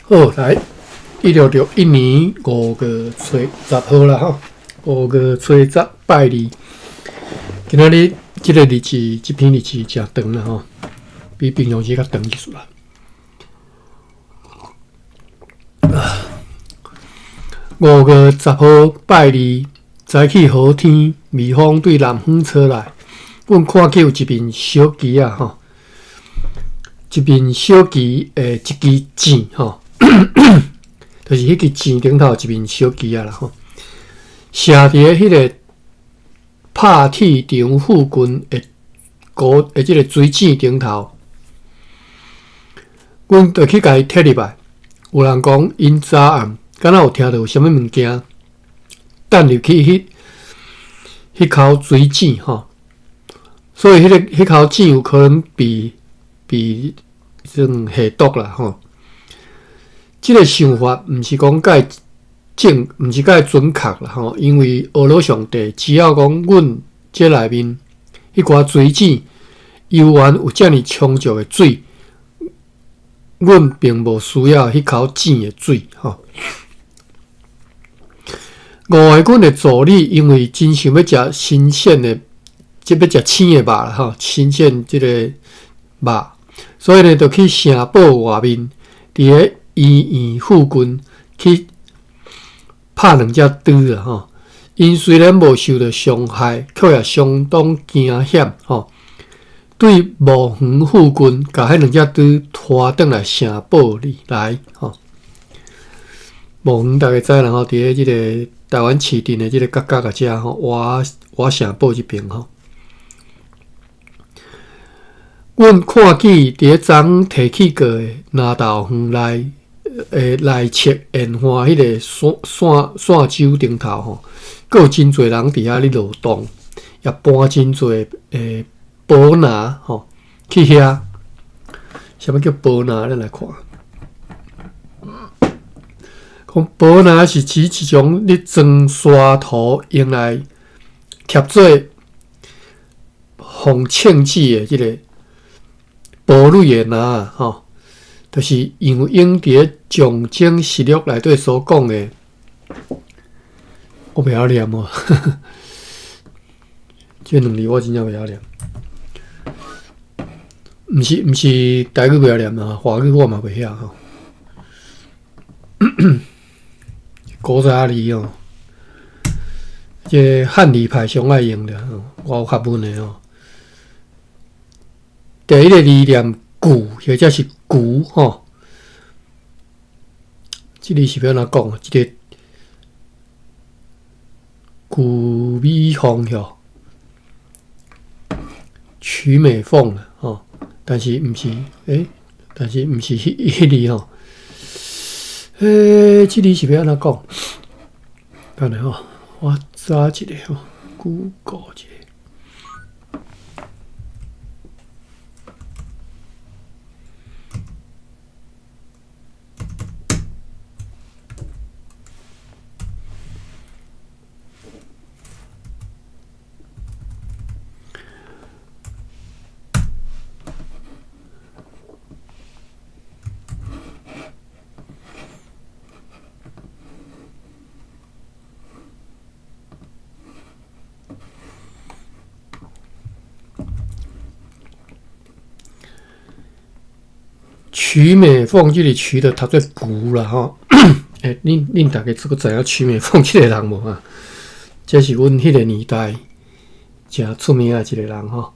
好，來，1661年5月初十號啦吼，5月初十拜二。今仔日這个日子，這篇日子誠長啦吼，比平常時較長一絲啦。5月10號拜二，早起好天，微風對南方吹來，阮看見有一面小旗仔吼，一面小旗的一支箭吼。就是彼支箭頂頭一面小旗仔啦吼，射佇咧彼个拍鐵場附近的高的這个水井頂頭，阮就去共伊提入來。有人講，𪜶昨暗敢若有聽著有啥物物件擲入去彼口水井吼，所以彼口井有可能被算下毒啦吼。這个想法毋是講蓋正，毋是蓋準確啦吼，因為阿羅上帝只要講阮這內面彼寡水井猶原有遮爾充足的水，阮並無需要彼口井的水吼。五个阮的助理因為真想欲食新鮮的，這欲食生的肉啦吼，新鮮這个肉，所以呢，就去城堡外面佇咧醫院附近去拍兩隻豬啦吼，𪜶雖然無受著傷害，卻也相當驚險吼。對墓園附近，共彼兩隻豬拖轉來城堡裡來吼。墓園大家知啦吼，佇咧這个台灣市鎮的這个角角仔遮吼，活活城堡這邊吼。阮看見佇咧昨昏提起過的南投園內的內側沿岸彼个線洲頂頭吼，閣有真濟人佇遐咧勞動，也搬真濟的寶籃吼去遐。啥物叫寶籃？咱來看，講寶籃是指一種咧裝沙土用來疊做防銃子的這个堡壘的籃吼，就是楊英佇咧《象徵實錄》內底所講的，我袂曉念哦，這兩字我真正袂曉念，毋是台語袂曉念啊，華語我嘛袂曉吼。古早字哦，這个漢字派上愛用的，我有學問的哦。第一个字念“舊”或者是“舊”吼，這个是欲按怎講？這个舊美鳳吼，曲美鳳吼，但是毋是，但是毋是彼彼字吼，這个是欲按怎講？等下吼，我查一下吼，Google 一下。曲美鳳這个曲就讀做舊啦吼，恁大家這個知影曲美鳳這个人無啊？這是阮彼个年代誠出名的一个人吼。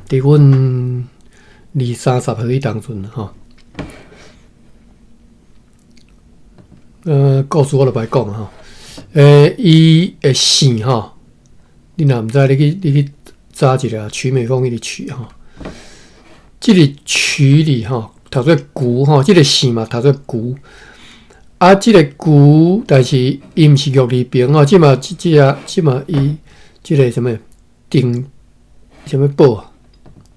佇阮二三十歲彼當陣吼，故事我就袂講吼。伊的姓吼，你若毋知，你去查一下曲美鳳彼个曲吼。這个曲字吼，讀做舊吼，這个姓嘛讀做舊。啊，這个舊，但是伊毋是玉字邊吼，這嘛這這這嘛伊這个啥物定啥物寶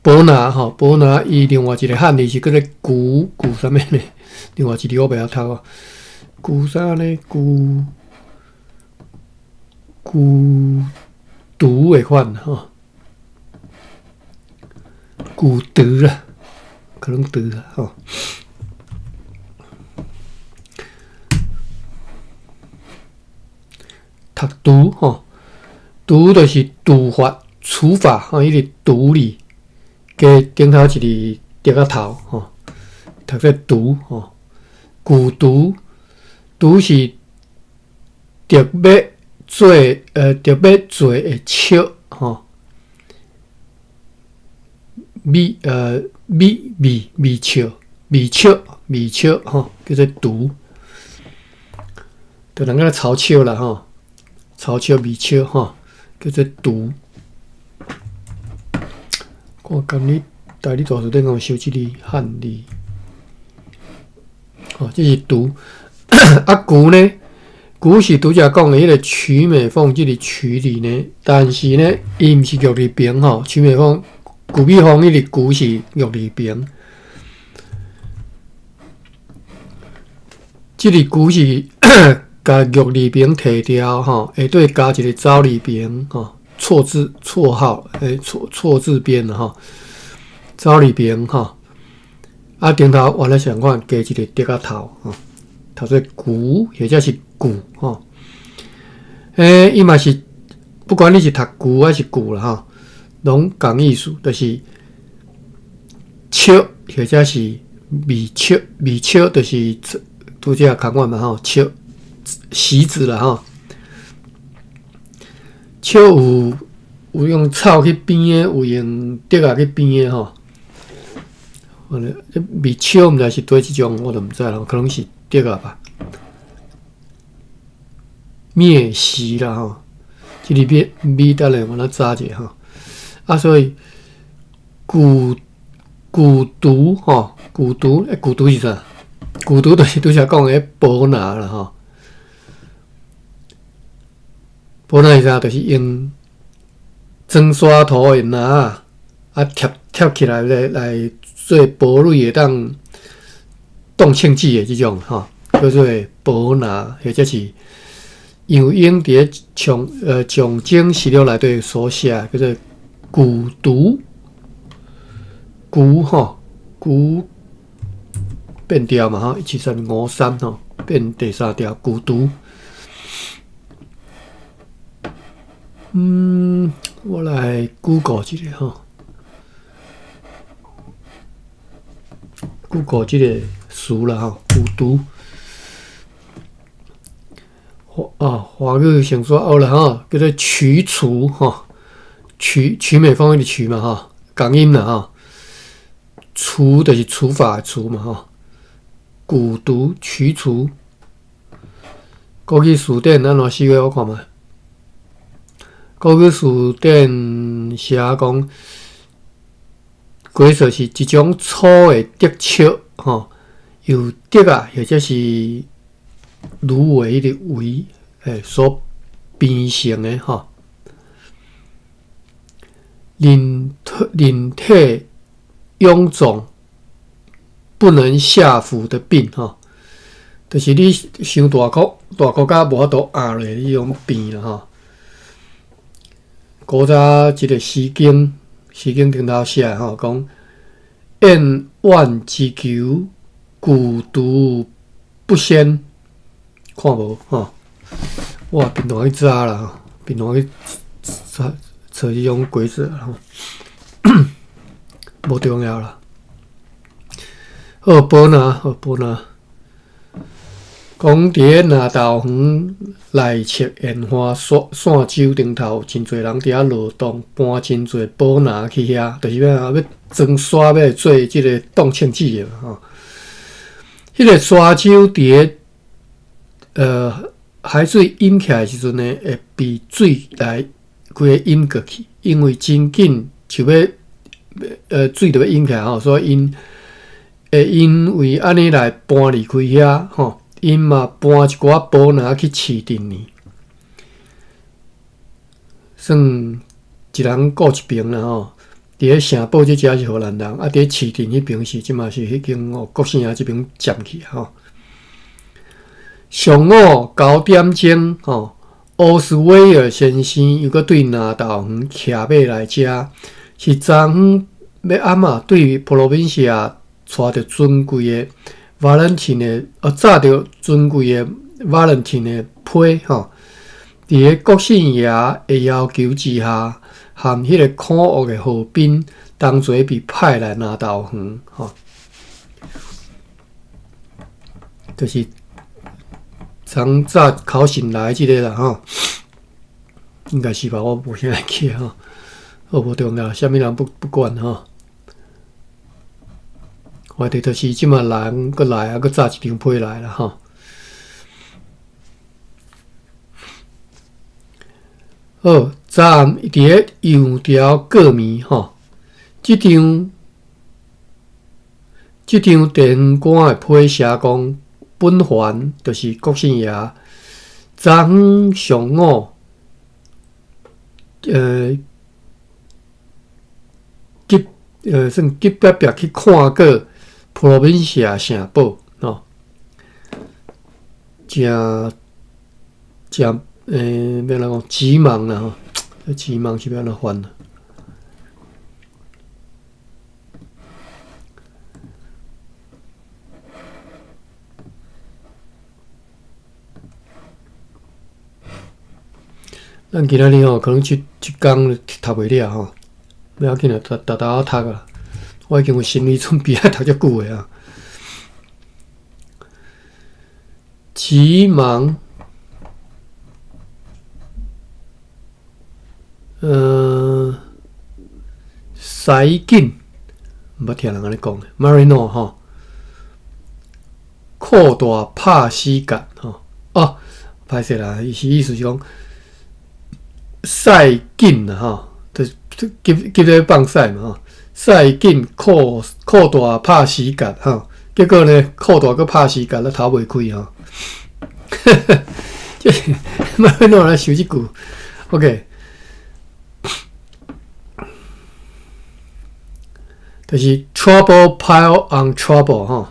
寶拿吼，寶拿伊另外一个漢字是叫做舊舊啥物呢？另外一字我袂曉讀哦，舊啥呢？舊舊毒的款吼。舊毒啦，可能櫥吼。讀櫥吼，櫥就是處罰、處罰吼，彼个櫥字加頂頭一个竹仔頭吼，讀做櫥吼。舊櫥，櫥是竹欲做竹欲做的笑吼，米米味味笑味笑味笑吼，叫做櫥，就人家嘲笑啦吼。嘲笑味笑吼，叫做櫥。看今日台语大辞典有收這个汉字，吼，這是櫥。啊，渠呢？渠是拄才講的彼个曲美鳳這个曲字呢，但是呢，伊毋是玉字旁吼。曲美鳳、曲美鳳彼个渠是玉字旁，這个渠是。共玉字旁提掉吼，下底加一个草字旁吼，錯字錯號，錯錯字邊吼，草字旁吼，啊頂頭原來相款加一个竹仔頭吼，讀做渠或者是舊吼。伊嘛是不管你是讀渠還是舊啦吼，攏仝意思，就是笑或者是微笑，微笑就是拄才共款嘛吼，笑。席子啦吼，笑有用草去編的，有用竹仔去編的吼。這糜笑毋知是佗一種，我都毋知啦，可能是竹仔吧。篾席啦吼，這个篾糜等下我來查者吼。啊，所以舊舊櫥吼，舊櫥舊櫥是啥？舊櫥就是拄才講的寶拿啦吼。寶拿是啥？就是用裝沙土的篮仔，啊貼貼起來來做堡壘，會當擋銃子的這種吼，叫做寶拿，或者是楊英佇咧長征實錄內底所寫，叫做舊櫥，舊吼，舊變調嘛吼，17353吼，變第三調舊櫥。我來 Google 一下吼，Google 這個詞啦吼，舊櫥。啊，華語先說好啦吼，叫做瞿鋤吼，曲曲美鳳彼个曲嘛吼，仝音啦吼，鋤就是除法的除嘛吼，舊櫥瞿鋤，國語詞典按怎寫我看覓。國語詞典寫講，解說是一種粗的竹篳吼，由竹仔或者是蘆葦彼個葦所編成的吼。人體臃腫不能下腹的病吼，就是你傷大箍大箍甲無法度壓落彼種病啦吼。古早這個《詩經》，《詩經》頂頭寫吼，講燕婉之求，舊櫥不鮮，看無吼？我平常去查啦，平常去查查這種規則吼，無重要啦。好，寶拿，好寶拿。講佇咧南投園內側煙花線洲頂頭，真濟人佇遐勞動，搬真濟寶拿去遐，就是欲按怎欲裝沙，欲做這个擋銃子的吼。彼个沙洲佇咧海水淹起來的時陣呢，會被水來規个淹過去，因為真緊就欲水就欲淹起來吼，所以𪜶會因為按呢來搬離開遐吼。𪜶嘛搬一寡寶拿去市鎮呢，算一人顧一爿啦吼。佇咧城堡這遮是荷蘭人，啊，佇咧市鎮彼爿是這馬是彼間哦國姓爺這爿佔去吼。上午9點鐘吼，奧斯威爾先生又閣對南投園騎馬來遮，是昨昏欲暗仔對普羅賓西亞帶著尊貴的 Valentine 的，哦，紮著尊貴的 Valentine 的批吼，佇个國姓爺的要求之下，和彼个可惡的河濱同齊被派來南投園吼，就是從早考試來這个啦吼，應該是吧？我無啥會記吼，好無重要，啥物人不管吼。我佇就是這馬人閣來啊，閣紮一張批來啦吼。好，昨暗佇咧楊條過暝吼，這張地方官的批寫講，本藩就是國姓爺，昨昏上午，急算急迫迫去看過普羅民西亞城堡吼，誠誠欲按怎講急忙啦吼，急忙是欲按怎翻啊？咱今仔日吼，可能這一工讀袂了吼，袂要緊啦，逐逐逐仔讀啊。我已經有心理準備，愛讀遮久的啊。急忙，駛緊，毋捌聽人按呢講的，Marino 吼，擴大拍死角吼，哦，歹勢啦，伊是意思是講。駛緊啦吼，就是急急咧放屎嘛吼，駛緊擴擴大拍死角吼，結果呢擴大閣拍死角，咧頭袂開吼。這欲按怎來想這句？OK，就是 trouble pile on trouble 吼，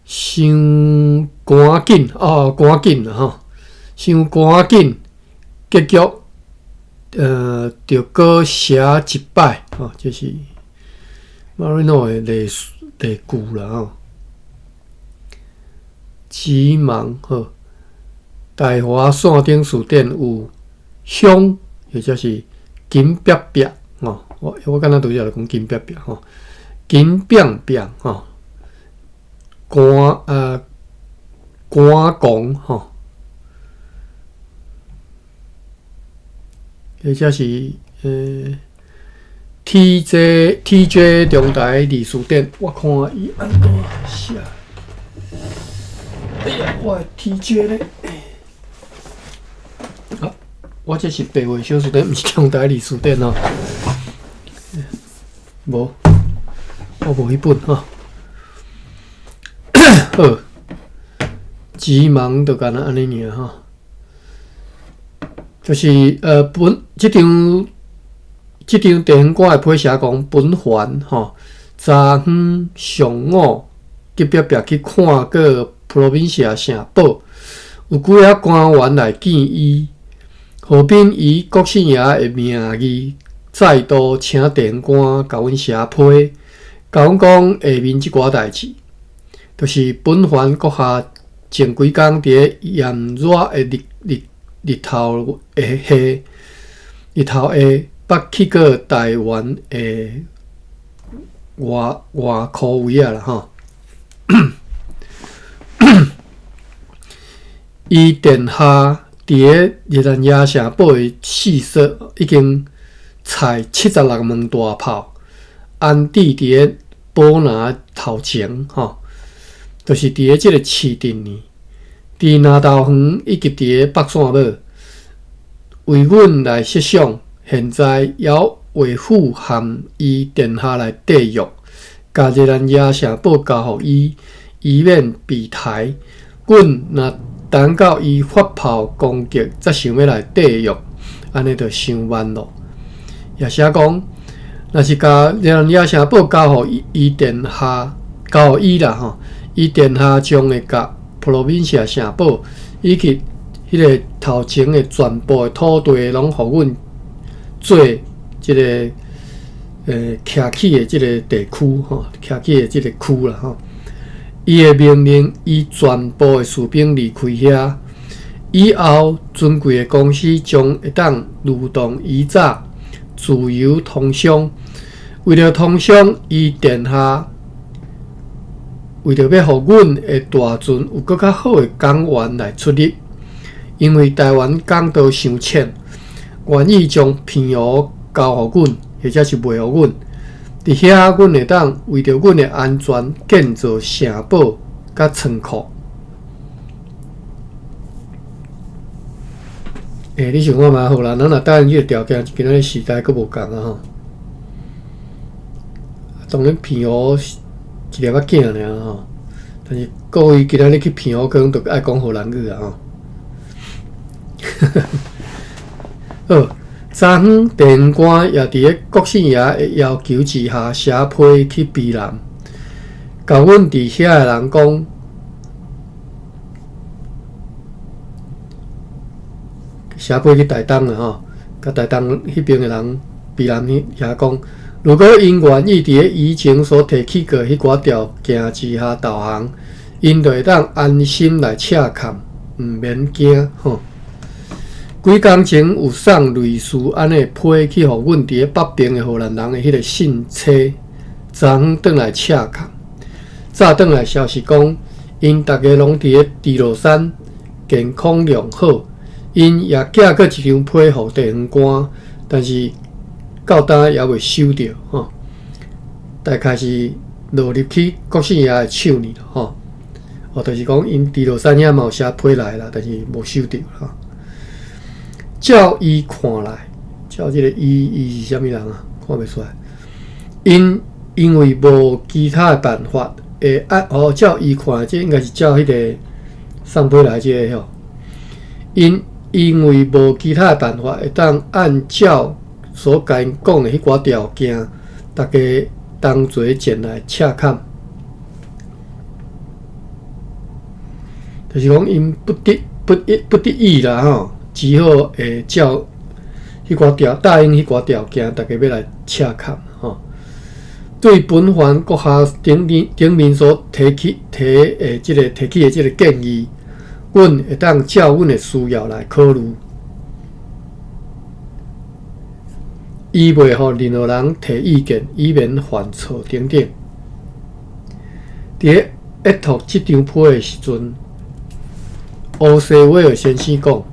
傷趕緊哦，趕緊啦吼。傷趕緊，結局，著閣寫一擺吼，這是 Marino 的例例句啦吼。急忙吼，大華線頂書店有香，或者是金煏煏吼。我敢若拄才就講金煏煏吼，金煏煏吼，官講吼。或者是TJ 中台二書店，我看伊按怎寫。哎呀，我的 TJ 咧？啊，我這是白話小辭典，毋是中台二詞典哦。無，我無彼本吼。好，急忙就干焦按呢爾吼。就是本這張這張地方官的批寫講，本藩吼，昨昏上午急迫迫去看過普羅民西亞城堡，有幾个官員來見伊，何斌以國姓爺的名義再度請地方官共阮寫批，共阮講下面這寡代誌，就是本藩閣下前幾工佇咧炎熱的日日日頭下下，日頭下捌去過台灣的外外箍位仔啦吼。伊殿下佇咧熱那亞城堡的四所已經載76門大炮，安置佇咧堡塱頭前吼，就是佇咧這个市鎮呢。佇南投園以及佇咧北線尾，為阮來設想，現在猶未符和伊殿下來締約，共熱那亞城堡交予伊，以免被抬。阮若等到伊發炮攻擊，才想欲來締約，按呢就傷慢咯。也寫講，若是共熱那亞城堡交予伊殿下，交予伊啦吼，伊殿下將會共普羅民西亞城堡以及彼个頭前的全部的土地，攏予阮做這个徛起的這个地區吼，徛起的這个區啦吼。伊會命令伊全部的士兵離開遐，以後尊貴的公司將會當如同以早自由通商。為著通商，伊殿下為著欲予阮的大船有閣較好的港灣來出入，因為台灣港道傷淺，願意將澎湖交予阮，或者是賣予阮。佇遐，阮會當為著阮的安全建造城堡佮倉庫。欸，你想看覓好啦，咱若答應這个條件，今仔日時代閣無仝啊吼。當然，澎湖一粒仔囝爾吼，但是各位今仔日去澎湖，可能都愛講荷蘭語啊吼。好，昨昏地方官也佇咧國姓爺的要求之下，寫批去卑南，共阮佇遐的人講，寫批去台東啦吼，共台東彼邊的人，卑南遐講，如果𪜶願意佇咧以前所提起過彼寡條件之下投降，𪜶就會當安心來赤崁，毋免驚吼。幾工前有送類似按呢批去予阮佇咧北爿的荷蘭人的彼个信差，昨昏轉來赤崁，早轉來消息講，𪜶逐家攏佇咧豬落山，健康良好。𪜶也寄閣一張批予地方官，但是到今猶未收著吼，大概是落入去國姓爺的手裡吼。哦，就是講𪜶豬落山遐嘛有寫批來啦，但是無收著吼。照伊看來，照這个伊，伊是啥物人啊？看袂出來。𪜶因為無其他的辦法，會按哦，照伊看來，這應該是照彼个送批來這个吼。𪜶因為無其他的辦法，會當按照所共𪜶講的彼寡條件，逐家同齊前來赤崁。就是講𪜶不得不得不得已啦吼。只好會照彼寡條答應彼寡條件，逐家欲來赤崁吼。對本藩閣下頂面頂面所提起提的這个提起的這个建議，阮會當照阮的需要來考慮。伊袂予任何人提意見，以免犯錯等等。佇咧閱讀這張批的時陣，烏西威爾先生講。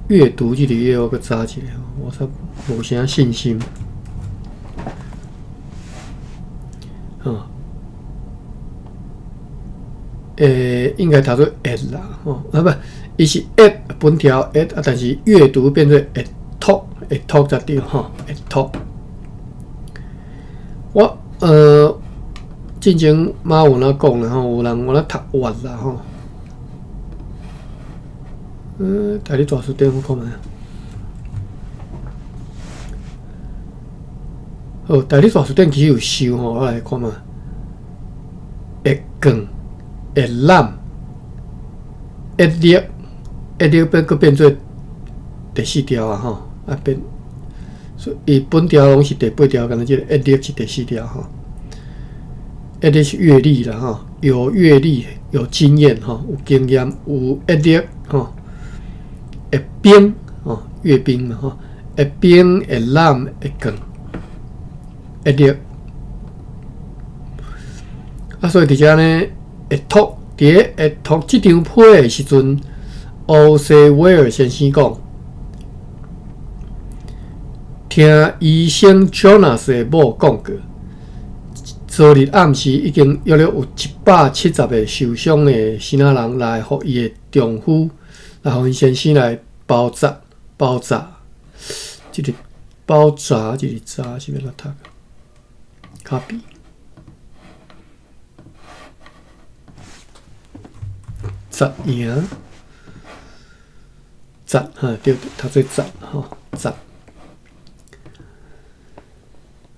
閱讀這个頁我閣查一下，我煞無啥信心。吼，欸，應該讀做閱啦，吼，啊不，伊是閱本條閱啊，但是閱讀變做閱讀，閱讀才對吼，閱讀。我進前媽有哪講啦吼，有人有哪讀閱啦吼。台語大辭典我看覓。好，台語大辭典其實有收吼，我來看覓。會逛、會攬、閱歷、閱歷變閣變做第四條啊吼，啊變，所以伊本條攏是第八條，敢若這个閱歷是第四條吼。閱歷是閱歷啦吼，有閱歷、有經驗吼，有經驗、有閱歷吼。會兵吼，閱兵嘛吼，會兵、會攬、會逛、會力。啊，所以佇遮呢，會讀佇咧閱讀這張批的時陣，歐西威爾先生講，聽醫生 Jonas 的某講過，昨日暗時已經約略有170個受傷的支那人來予伊的丈夫，來予𪜶先生來包紮包紮，這个包紮這个紮是欲按怎讀？卡比。紮營，紮哈對，讀做紮吼，紮。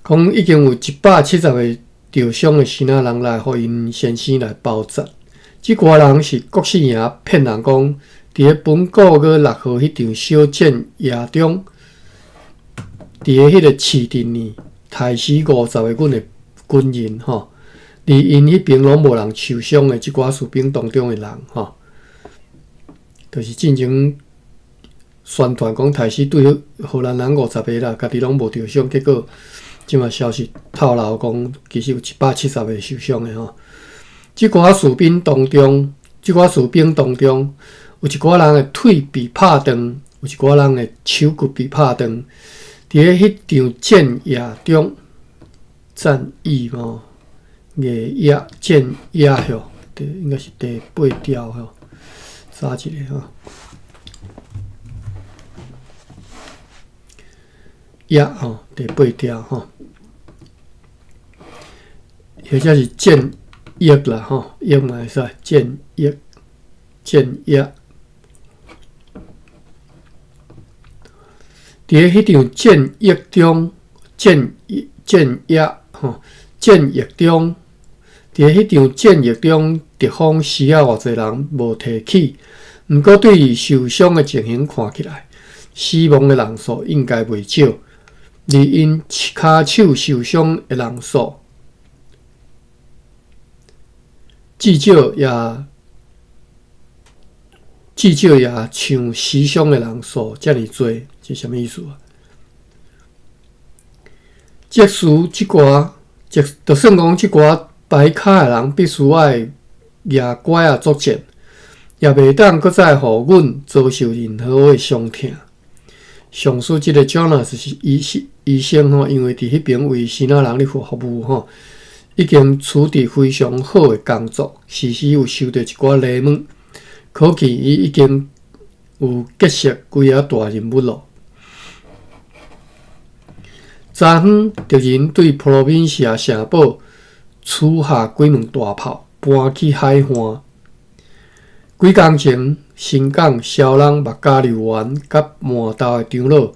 講已經有170個受傷的支那人來予𪜶先生來包紮。這寡人是國姓爺騙人講，佇咧本個月6號彼場小戰役中，佇咧彼个市鎮裡刣死50個阮的軍人吼，而𪜶彼邊攏無人受傷的這寡士兵當中的人吼，就是進前宣傳講刣死對荷蘭人50個啦，家己攏無著傷，結果這馬消息透露講，其實有170個受傷的吼。這寡士兵當中，這寡士兵當中有一寡人的腿被拍斷，有一寡人的手骨被拍斷。佇咧彼場戰役中，戰役吼，役役戰役吼，對，應該是第八條吼，查一下吼。役吼，第八條吼，或者是戰役啦吼，役嘛會使戰役，戰役。佇咧彼場戰役中，戰役戰役吼，戰役中，佇咧彼場戰役中，敵方死了偌濟人無提起，毋過對受傷的情形看起來，死亡的人數應該袂少，而𪜶跤手受傷的人數，至少也至少也像死傷的人數遮爾濟，這啥物意思啊？即使這寡，即就算講這寡白跤的人必須愛舉拐仔作戰，也袂當閣再予阮遭受任何的傷痛。上述這個 Jonas 是醫醫生吼，因為佇彼邊為支那人咧服務吼，已經取得非常好的工作，時時有收著一寡禮物，可見伊已經有結識幾个大人物囉。昨昏，敵人對普羅賓西亞城堡取下幾門大炮，搬去海岸。幾工前，新港、蕭朗、麥加利丸佮麻豆的長老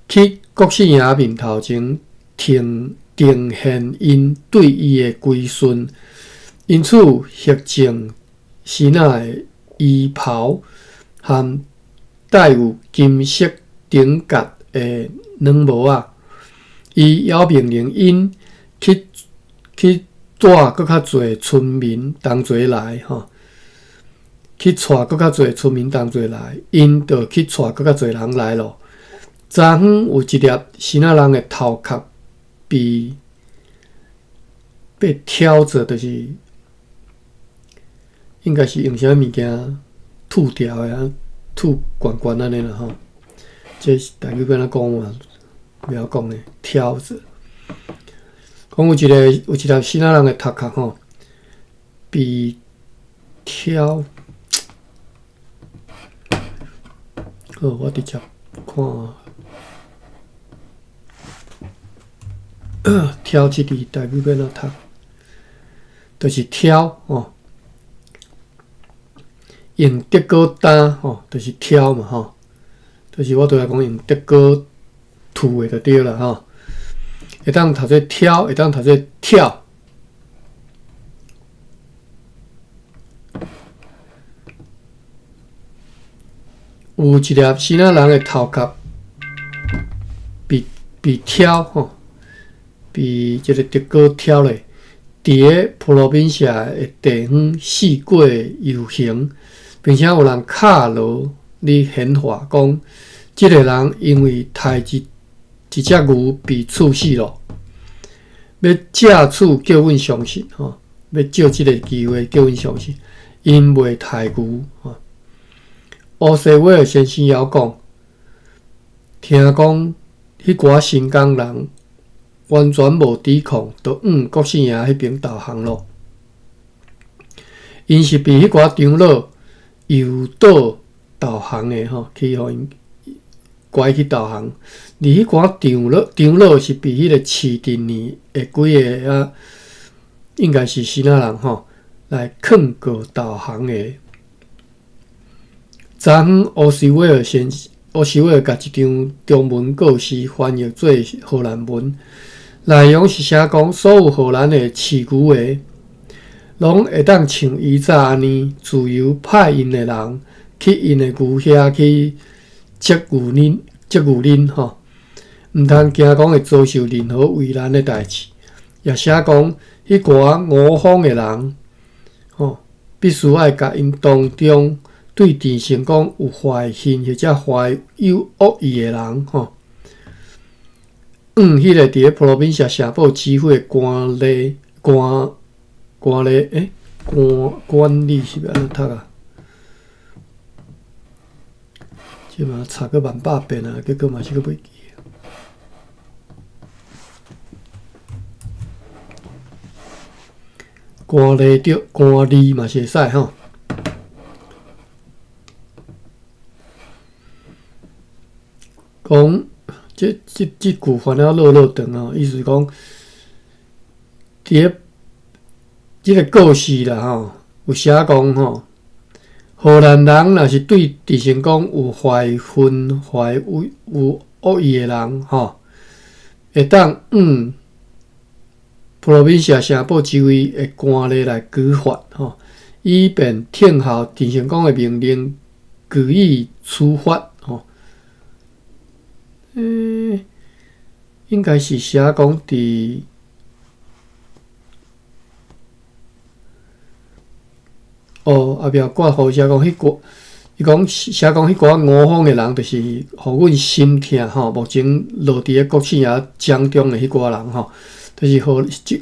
去國姓爺面頭前呈呈獻𪜶對伊的歸順，因此核正支那的衣袍和帶有金色頂角的軟帽仔。伊猶命令𪜶去去帶閣較濟村民同齊來吼，去帶閣較濟村民同齊來，𪜶就去帶閣較濟人來囉。昨昏有一粒支那人的頭殼被被挑著，就是應該是用啥物件吐掉的啊，吐懸懸按呢啦吼。這是台語欲按怎講嘛？袂曉講呢，挑著。講有一個有一粒支那人的頭殼吼，被挑。好，我直接看。挑這字台語欲按怎讀？就是挑吼，用竹篙擔吼，就是挑嘛吼，就是我拄才講用竹篙吐的就對啦吼。會當讀做挑，會當讀做跳。有一粒支那人的頭殼被被挑吼，被這个竹篙挑咧，佇咧普羅賓西亞的地方四過遊行，並且有人敲鑼咧喧嘩講，這个人因為刣一一隻牛被處死囉，欲藉此叫阮相信吼，欲藉這个機會叫阮相信，𪜶袂刣牛吼。奧西威爾先生猶講，聽講彼寡新港人完全無抵抗，就向國姓爺彼邊投降囉。𪜶是被彼寡長老誘導投降的吼，去予𪜶拐去投降。而彼寡長老長老是被彼個市鎮裡的幾个啊，應該是支那人吼，來勸告投降的。昨昏，奧斯威爾先奧斯威爾共一張中文告示翻譯做荷蘭文，內容是寫講所有荷蘭的飼牛的，攏會當像以早按呢，自由派𪜶的人去𪜶的牛遐去捉牛奶，捉牛奶吼，毋通驚講會遭受任何為難的代誌。也寫講，彼寡五方的人，吼，必須愛共𪜶當中對鄭成功有懷恨或者懷有惡意的人，吼，向彼個佇咧普羅賓社城堡指揮的官吏、官官吏，欸，官官吏是欲按怎讀啊？這嘛查閣萬百遍啊，結果嘛是閣袂記。官吏著官吏嘛是會使吼。講這這這句翻了落落長吼，意思講，佇咧這个故事啦吼，有寫講吼，荷蘭人若是對鄭成功有懷恨、懷有有惡意的人吼，會當向普羅賓社城堡周圍的官吏來舉發吼，以便聽候鄭成功的命令，予以處罰吼。欸，應該是寫講佇哦，後壁括號寫講彼個，伊講寫講彼寡五方的人，就是予阮心疼吼。目前落佇咧國姓爺掌中的彼寡人吼，就是荷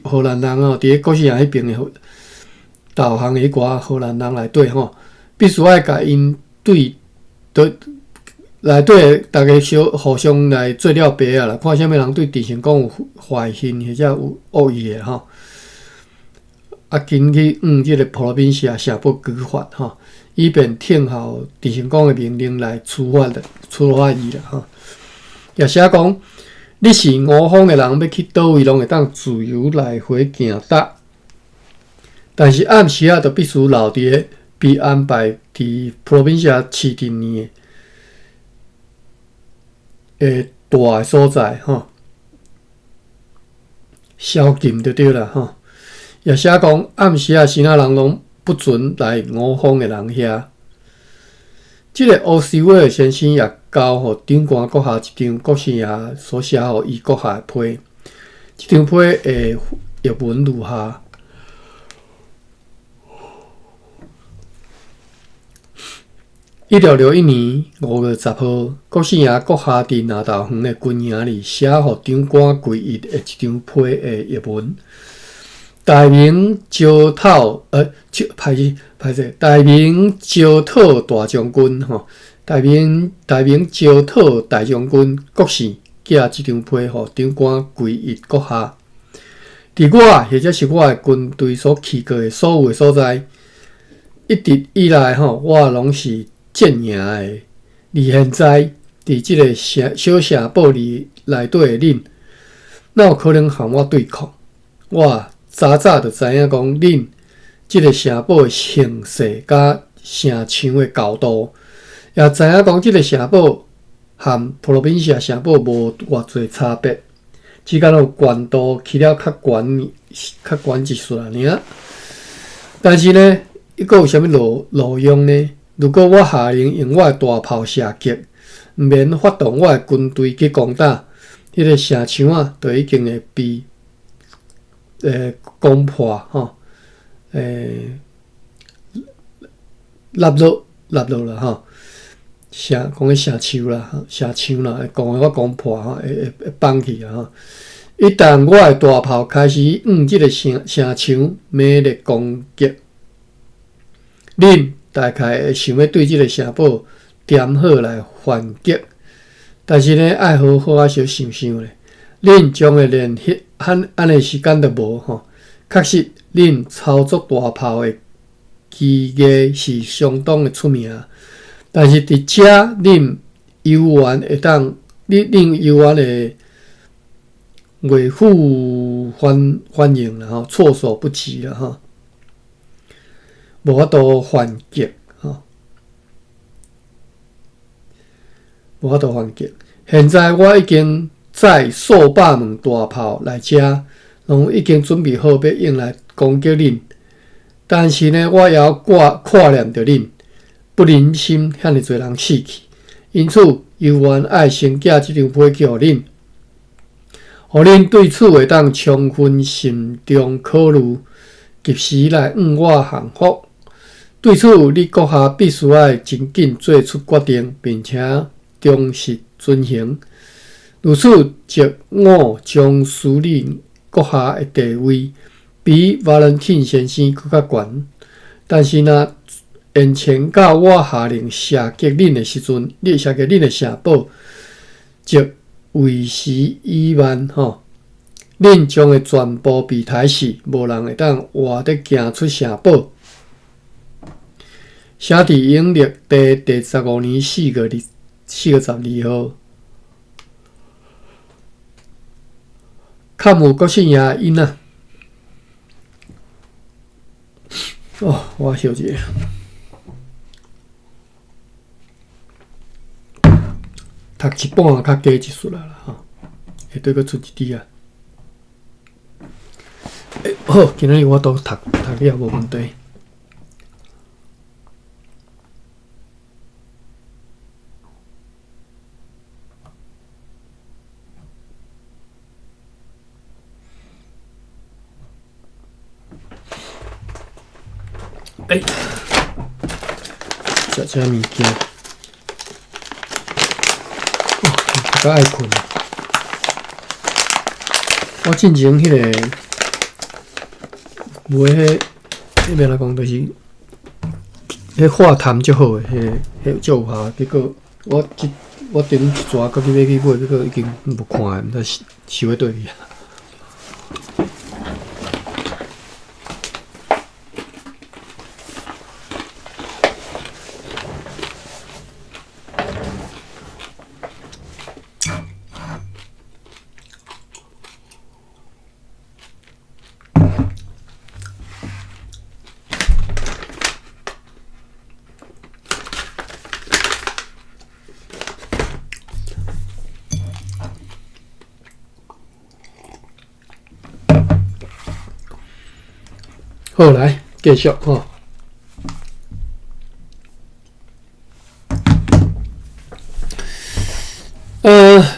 荷蘭人吼，佇咧國姓爺彼邊的導航的彼寡荷蘭人內底吼，必須愛共𪜶對對內底逐家相互相來做了白仔啦，看啥物人對鄭成功有懷恨或者有惡意的吼。啊，緊去向這个普羅賓社城堡舉發吼，以便聽候鄭成功的命令來處罰的處罰伊啦吼。也寫講，你是五方的人，欲去佗位攏會當自由來回行搭，但是暗時仔就必須留佇咧被安排佇普羅賓社市鎮裡的大的所在吼，宵禁就對啦吼。也寫講，暗時仔，啥人攏不准來五方的人遐。這个烏斯威爾先生也交予長官閣下一張國姓爺所寫予伊閣下的批。這張批的譯文如下：1661年5月10號，國姓爺閣下佇南投園的軍營裡寫予長官歸一的一張批的譯文。大明招討，歹勢歹勢，大明招討大將軍吼，大明大明招討大將軍郭姓寄這張批予長官歸一閣下。佇我或者是我的軍隊所去過的所有的所在，一直以來吼，我攏是戰贏的。而現在，佇這个城小城堡裡內底的恁，哪有可能和我對抗？我早早就知影講，恁這个城堡的形勢佮城牆的高度，也知影講這个城堡和普羅賓社城堡無偌濟差別，只敢若有懸度起了較懸較懸一絲爾。但是呢，抑閣有啥物路路用呢？如果我下令用我的大炮射擊，毋免發動我的軍隊去攻打，彼个城牆仔，就已經會被攻破吼，落落落落啦吼，城講彼城牆啦，城牆啦，會講我攻破吼，會會會崩去啊吼。一旦我的大炮開始向這个城城牆猛烈攻擊，恁大概會想欲對這个城堡點火來反擊，但是呢，愛好好仔小想想咧。恁將會連彼按按呢時間都無吼，確實恁操作大炮的技藝是相當的出名，但是佇遮恁猶原會當，恁恁猶原會袂赴反反應啦吼，措手不及啦吼，無法度反擊吼，無法度反擊。現在我已經載數百門大炮來遮，攏已經準備好欲用來攻擊恁。但是呢，我猶掛掛念著恁，不忍心遐爾濟人死去，因此猶原愛先寄這張批去予恁，予恁對此會當充分慎重考慮，及時來向我函覆。對此，你閣下必須愛真緊做出決定，並且忠實遵行。如此，則我將使恁閣下的地位比瓦倫汀先生閣較懸。但是若延前到我下令射擊恁的時陣，你射擊恁的城堡，則為時已晚吼。恁將會全部被刣死，無人會當活得行出城堡。寫佇永曆第15年4月24月12號，蓋有國姓爺的印啊！哦，我小姐。讀一半較加一絲啦吼，下底閣出一滴啊。欸，好，今仔日我都讀讀了無問題。欸，食這物件，哦，讀甲愛睏。我進前彼個無彼，彼欲按怎講，就是彼化痰足好的，彼彼足有效。結果我這我頂一逝閣去欲去買，結果已經無看，毋知收佇佗去啊。好，來繼續吼。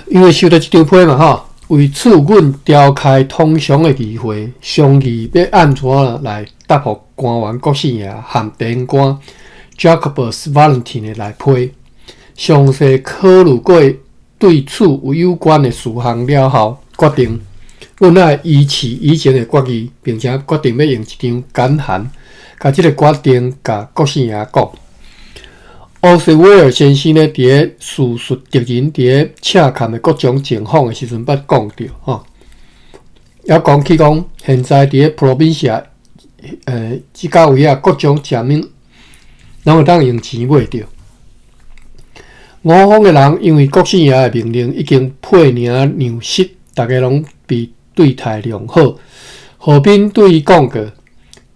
因為收到這張批嘛吼，為此，阮召開通常的議會，商議欲按怎來答覆官員國姓爺和地方官 Jacobus Valentine 的來批。詳細考慮過對此有有關的事項了後，決定阮愛維持以前的決議，並且決定欲用一張簡函，共這个決定共國姓爺講。奧斯威爾先生呢，佇咧敘述敵人佇咧赤崁的各種情況的時陣，捌講著吼，猶講起講，現在佇咧 Provincia，這到位啊，各種食物攏會當用錢買著。五方的人因為國姓爺的命令，已經配領糧食，逐家攏被對待良好。何斌對伊講過，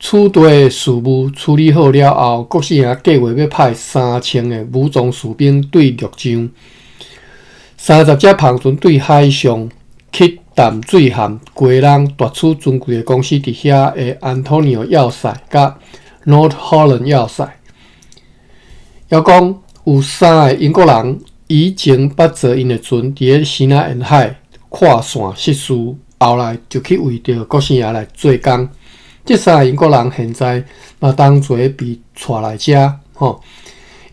此地的事務處理好了後，國姓爺計劃欲派3000个武裝士兵對陸上，30隻帆船對海上去淡水和雞籠奪取尊貴的公司佇遐的安東尼奧要塞佮 North Holland 要塞。猶講有三个英國人以前捌坐𪜶的船佇咧西南沿海跨線失事，後來就去為著國姓爺來做工。這三个英國人現在嘛同齊被帶來遮，吼。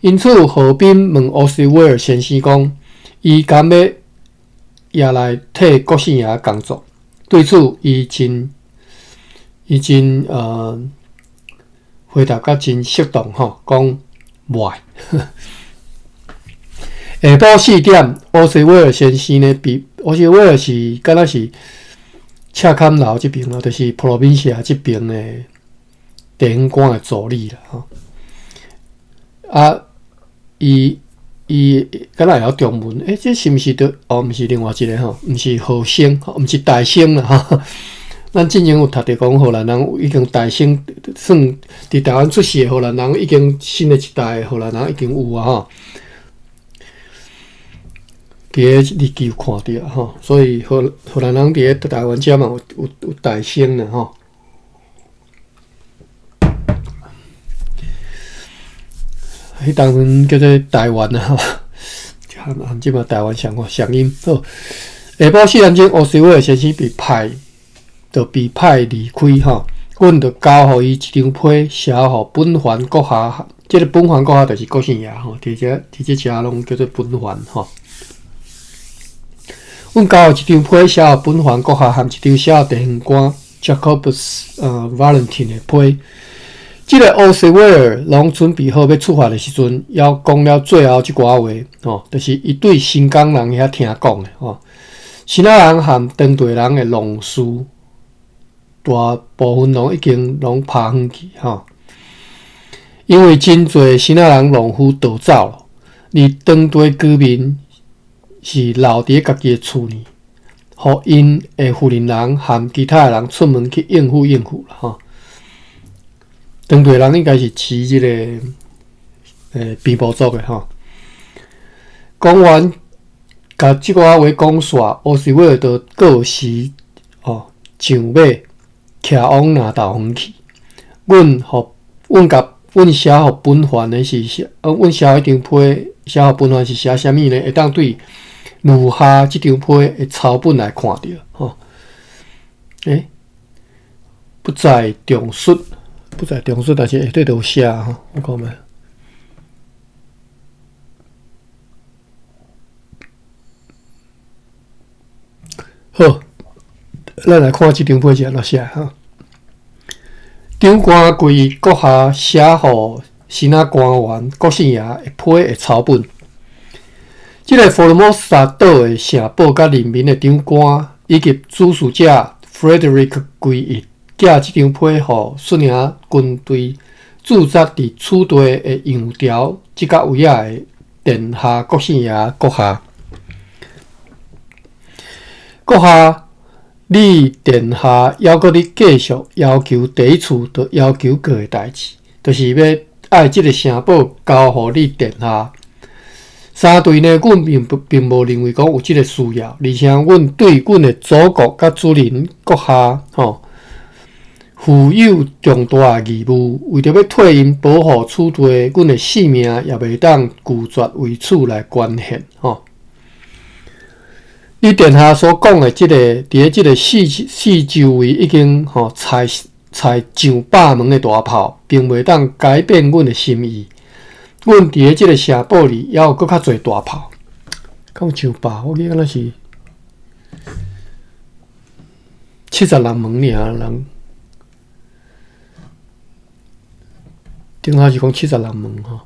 因此，何斌問奧斯威爾先生講，伊敢欲也來替國姓爺工作？對此，伊真伊真回答甲真適當吼，講袂。下晡四點，奧斯威爾先生呢，比奧斯威爾是敢若是赤崁樓這邊咯，就是 Provincia 這邊的地方官的助理啦吼。啊，伊伊敢若會曉中文？欸，這是毋是著？哦，毋是另外一个吼，毋是和聲，毋是大聲啦吼。咱之前有讀著講，荷蘭人已經大聲，算佇台灣出世的荷蘭人，已經新的一代荷蘭人已經有啊吼。佇咧日記有看著吼，所以荷蘭人佇咧台灣遮嘛有大聲啦吼。彼當陣叫做台灣啊，吼，和這馬台灣相相音。好，下晡4點鐘，奧斯威爾先生被派，就被派離開吼。阮就交予伊一張批，寫予本藩閣下。這个本藩閣下就是國姓爺吼，佇這遮攏叫做本藩吼。阮交予一張批，寫予本藩閣下，含一張寫予地方官 Jacobus Valentin 的批。這个奧斯威爾攏準備好欲出發的時陣，猶講了最後這寡話吼，就是伊對新港人遐聽講的吼。新仔人和當地人的農事，大部分攏已經攏拋遠去吼。因為真濟新仔人農夫逃走，而當地居民是留佇咧家己的厝裡，予𪜶的婦人人和其他的人出門去應付應付啦吼。當地人應該是飼這个平埔族的吼。講完，共這寡話講煞，奧斯威爾就各時哦上馬，騎往南投園去。阮予阮共阮寫予本藩的是寫，阮寫彼張批，寫予本藩是寫啥物呢？會當對如下這張批的抄本來看著吼。不在重述，不在重述，但是下底都有寫吼，我看覓。好，咱來看這張批是按怎寫吼。長官貴閣下寫予新仔官員國姓爺的批的抄本。這个福爾摩沙島的城堡佮人民的長官以及主事者 Frederick 歸一寄這張批予率領軍隊駐紮佇此地的楊條這角位仔的殿下國姓爺閣下。閣下，你殿下猶閣咧繼續要求第一次就要求過的代誌，就是欲愛這个城堡交予你殿下。相對呢，阮並不並無認為講有這个需要，而且阮對阮的祖國佮主人閣下吼負有重大的義務，為著欲替𪜶保護此地，阮的性命也袂當拒絕為此來捐獻吼。你殿下所講的這个，佇咧這个四四周圍已經吼載載上百門的大炮，並袂當改變阮的心意。阮佇咧這个城堡裡，猶有閣較濟大炮。敢有上百？我記得敢若是76門爾，人頂下是講76門吼。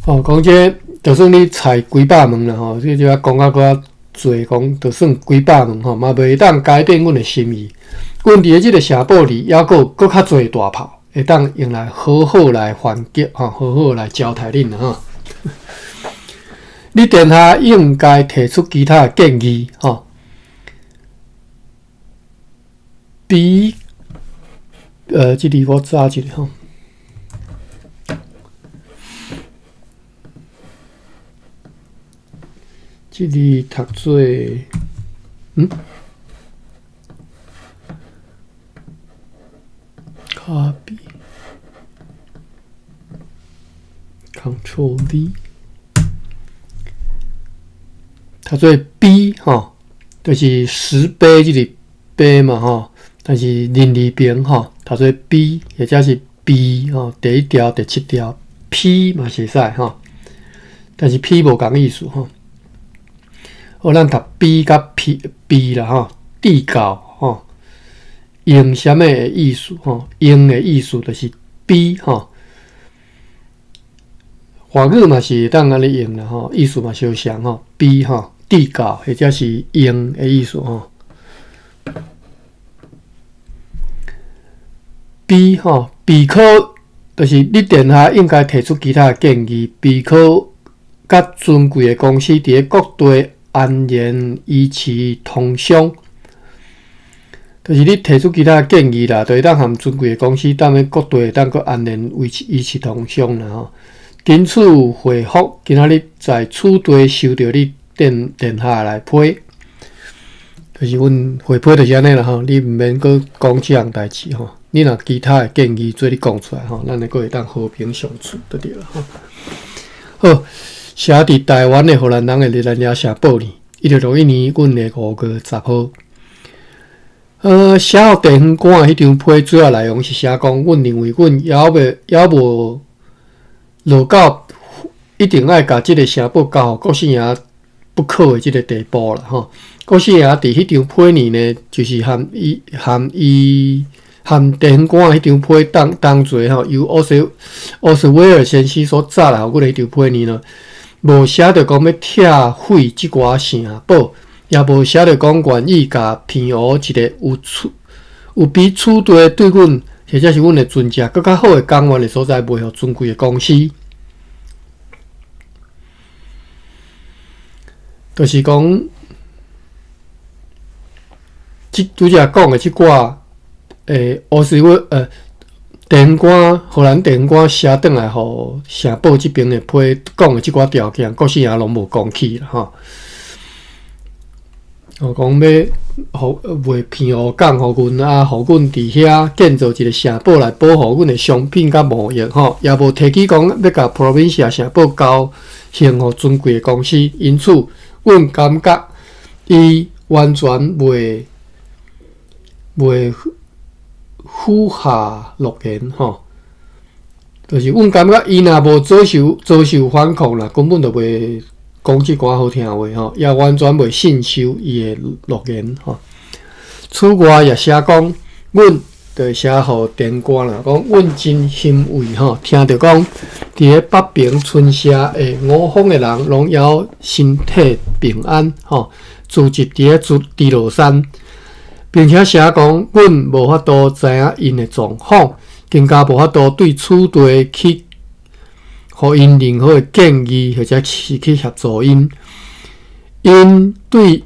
哦，講這就算你載幾百門啦吼，這就講甲閣較濟，講就算幾百門吼，嘛袂當改變阮的心意。阮佇咧這个城堡裡，猶閣有閣較濟大炮，會當用來好好來還擊吼，好好來招待恁啦吼。你殿下應該提出其他的建議吼。比，這裡我查一下吼。這裡讀做，Copy，Control V，讀做 B 吼，就是石碑這個碑嘛吼，但是人字邊吼，讀做 B 或者是 B 吼，第一條、第七條 P 嘛是會使吼，但是 P 無仝意思吼。好，咱讀 B 佮 P B 啦吼，地窖吼，用啥物的意思吼？用的意思就是 B 吼。華語嘛是會當按呢用啦吼，意思嘛相像吼，B 吼，地窖或者是用的意思吼。B 吼，比可就是你殿下應該提出其他的建議，比可佮尊貴的公司佇咧各地安然維持通商，就是你提出其他的建議啦，就會當和尊貴的公司踮咧各地會當閣安然維持通商啦吼。謹此回覆，今仔日在此地收著你殿殿下來批。就是阮回批就是按呢啦吼，你毋免閣講這項代誌吼。你若其他的建議做你講出來吼，咱會閣會當和平相處就對啦吼。好，寫佇台灣的荷蘭人的熱蘭遮城堡呢，1661年阮的5月10號。寫予地方官的彼張批主要內容是寫講，阮認為阮猶未猶無落到一定愛共這个城堡交予國姓爺不可的這个地步啦吼。國姓爺佇彼張批呢呢，就是含伊含伊含地方官彼張批當當做吼，由奧斯奧斯威爾先生所紮來予阮的彼張批呢呢，無寫著講欲拆毀這寡城堡。也無寫著講願意共澎湖一個有處有比此地對阮或者是阮的船隻閣較好的港灣的所在賣予尊貴的公司，就是講，這拄才講的這寡烏斯威地方官荷蘭地方官寫轉來予城堡這邊的批講的這寡條件，國姓爺攏無講起啦吼。哦，講欲予賣澎湖港予阮啊，予阮佇遐建造一个城堡來保護阮的商品佮貿易吼，也無提起講欲共 Provincia 城堡交還予尊貴的公司，因此，阮感覺伊完全袂袂符合諾言吼，就是阮感覺伊若無遭受遭受反抗啦，根本就袂。講這寡好聽話吼，也完全袂信守伊的諾言吼。此外也寫講，阮就寫予田官啦，講阮真欣慰吼，聽著講佇咧北平村社的五方的人攏猶身體平安吼，聚集佇咧豬羅山，並且寫講，阮無法度知影𪜶的狀況，更加無法度對此地去。予𪜶任何的建議，或者是去協助𪜶。𪜶對，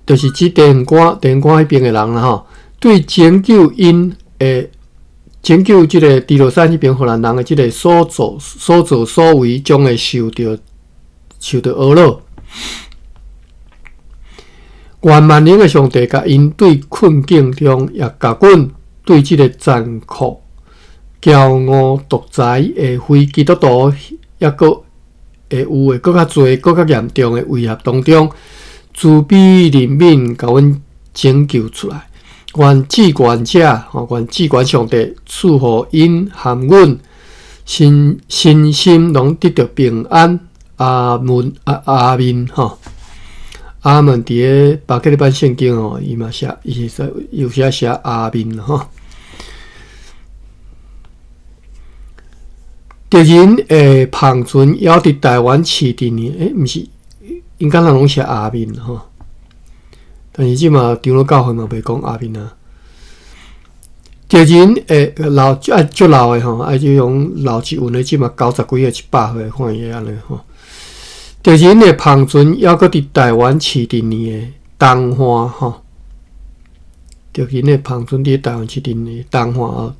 就是指地方官、地方官彼邊的人啦吼，對拯救𪜶的拯救這个豬羅山彼邊荷蘭人的這个所作所作所為，將會受著受著呵咾。願萬能的上帝共𪜶對困境中，也共阮對這个殘酷。驕傲獨裁的非基督徒，抑閣會有的閣較濟、閣較嚴重的威脅當中，慈悲憐憫，共阮拯救出來。願至懸者，吼，願至懸上帝賜予𪜶含阮身身心攏得著平安。阿門，阿阿們，吼，阿門。佇个巴克禮版聖經吼，伊嘛寫，伊是有時寫阿面吼。敵人的帆船猶佇台灣市鎮呢，欸，毋是，𪜶敢若攏寫阿面吼。但是這馬長老教會嘛袂講阿面啊。敵人的老愛足老的吼，愛這種老一運的，這馬90幾歲、100歲，看伊按呢吼。敵人的帆船猶閣佇台灣市鎮呢的東岸吼。敵人的帆船佇台灣市鎮的東岸。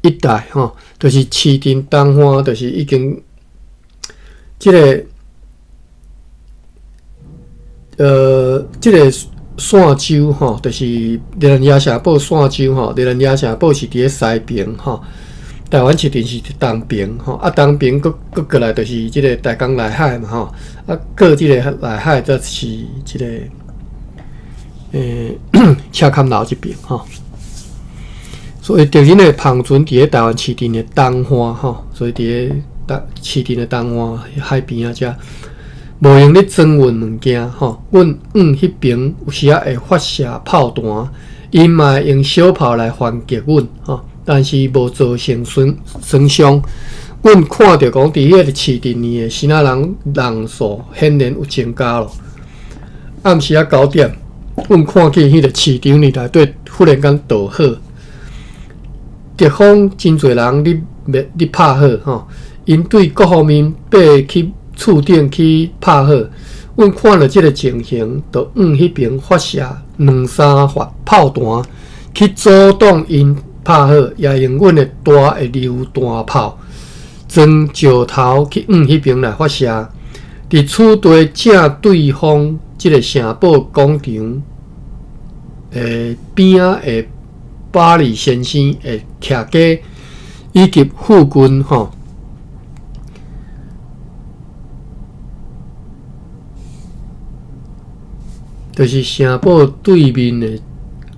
一帶吼，就是市鎮東岸，就是已經這个這个線州吼，就是熱蘭遮城堡線州吼，熱蘭遮城堡是佇咧西爿吼，台灣市鎮是佇東爿吼，啊東爿閣閣過來就是這个大江內海嘛吼，啊過這个內海則是這个赤崁樓這爿吼。所以敵人的帆船佇咧台灣市鎮的東岸吼，所以佇咧東市鎮的東岸海邊仔遮，無閒咧裝運物件吼。阮往彼爿有時仔會發射炮彈，𪜶嘛會用小炮來反擊阮吼，但是無造成損損傷。阮看著講佇彼个市鎮裡的支那人人數顯然有增加咯。暗時仔9點，阮看見彼个市場裡內底忽然間著火。敵方真濟人咧滅咧拍火吼，𪜶對各方面爬去厝頂去拍火。阮看著這个情形，就往彼爿發射兩三發炮彈，去阻擋𪜶拍火，也用阮的大的榴彈炮裝石頭去往彼爿來發射。佇此地正對方這个城堡廣場。的邊仔的巴里先生的徛家以及附近吼，就是城堡對面的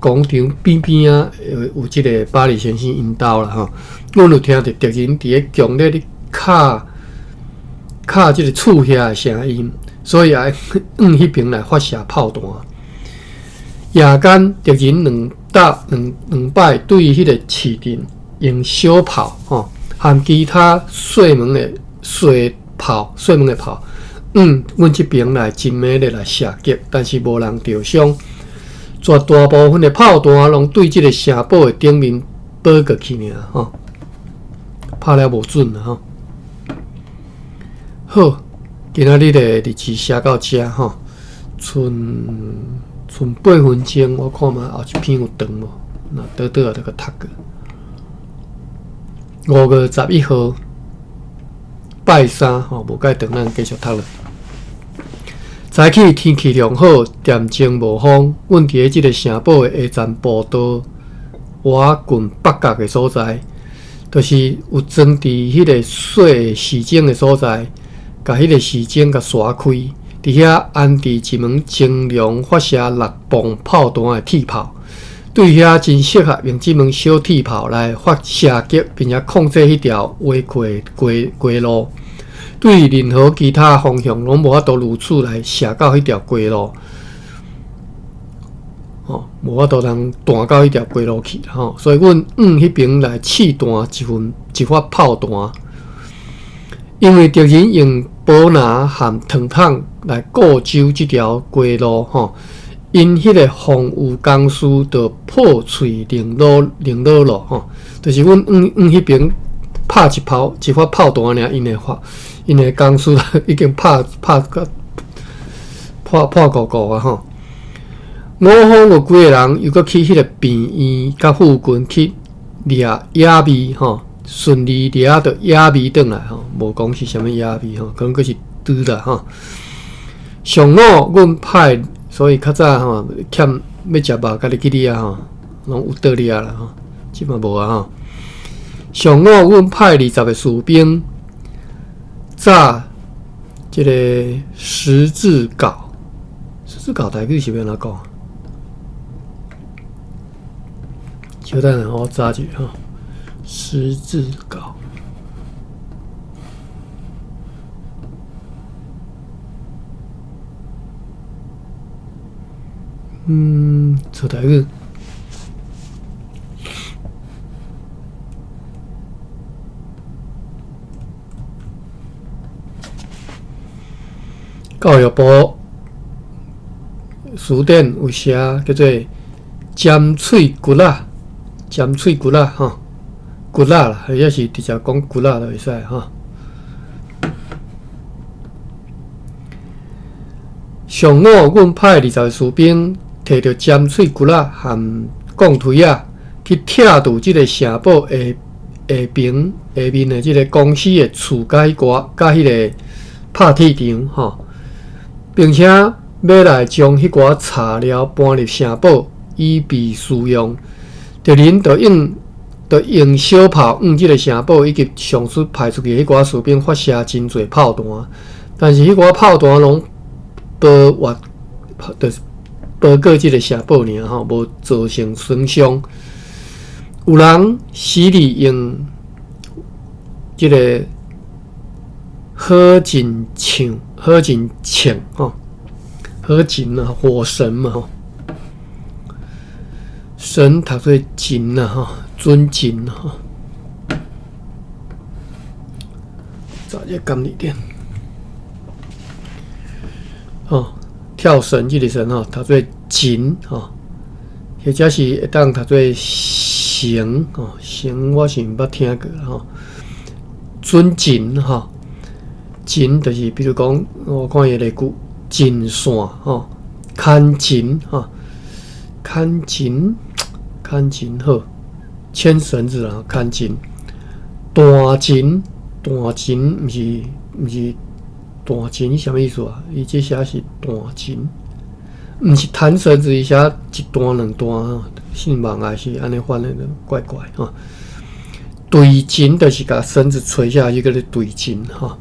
廣場邊邊仔有這个巴里先生𪜶兜啦吼。阮有聽著敵人佇咧強烈咧敲敲這个厝遐的聲音，所以愛向彼爿來發射炮彈。夜間敵人兩搭兩兩擺對彼个市鎮用小炮吼，含其他細門的細炮、細門的炮，向阮這爿來真猛咧來射擊，但是無人著傷。絕大部分的炮彈攏對這个城堡的頂面飛過去爾吼，拍了無準啦吼。好，今仔日的日誌寫到遮吼，賰賰8分鐘，我看覓後一篇有長無？若倒倒啊，就閣讀過。5月11號，拜三吼，無蓋長，咱繼續讀落。早起天氣良好，恬靜無風。阮佇咧這个城堡的下層步道倚近北角的所在，就是有裝置彼个細時鐘的所在，共彼个時鐘共閂開。佇遐安置一門精良發射6磅炮彈的鐵炮，對遐真適合用這門小鐵炮來發射擊，並且控制彼條圍闊的街街路。對任何其他方向攏無法度如此來射到彼條街路，吼，無法度通彈到彼條街路去吼。所以阮向彼爿來試彈一份一發炮彈，因為敵人用寶拿和糖桶來固守這條街路吼，𪜶彼个防禦工事就破碎零落零落咯吼，就是阮向向彼爿拍一炮一發炮彈爾，𪜶的發𪜶的工事已經拍拍甲破破糊糊啊吼。午方有幾个人又閣去彼个病院佮附近去掠野味吼，順利掠著野味轉來吼，無講是啥物野味吼，可能閣是豬啦吼。上午阮派，所以較早吼欠欲食肉，家己去掠吼，攏有得掠啦吼，這馬無啊吼。上午阮派20个士兵，紮這个十字鎬，十字鎬台語是欲按怎講？稍等下，我查一下吼。十字鎬，嗯，找台語。教育部辭典有寫叫做尖喙骨仔，尖喙骨仔吼，骨仔啦，或者是直接講骨仔就會使吼。上午，阮派20个士兵提著尖喙骨仔和鋼錘仔去拆除這个城堡下下爿下面的這个公司的厝佮彼寡佮彼个拍鐵場吼。並且欲來將彼寡柴料搬入城堡，以備使用。敵人就用就用小炮向這个城堡以及上述派出去彼寡士兵發射真濟炮彈，但是彼寡炮彈攏飛越，就是飛過這个城堡爾吼，無造成損傷。有人死佇用這个火箭槍。火箭槍吼，火箭啊，火神嘛吼，神讀做神啊吼，尊神吼。查一下字典，吼，跳繩這个繩吼，讀做繩吼，或者是會當讀做繩吼，繩我是毋捌聽過吼，准繩吼。繩就是，比如講，我看伊例句，繩線吼，牽繩吼，牽繩，牽繩好，牽繩子啊，牽繩，彈繩，彈繩，毋是毋是彈琴，啥物意思啊？伊這寫是彈琴，毋是彈繩子，伊寫一段兩段吼，姓網還是按呢翻的，怪怪吼。墜繩就是共繩子垂下去，叫做墜繩吼。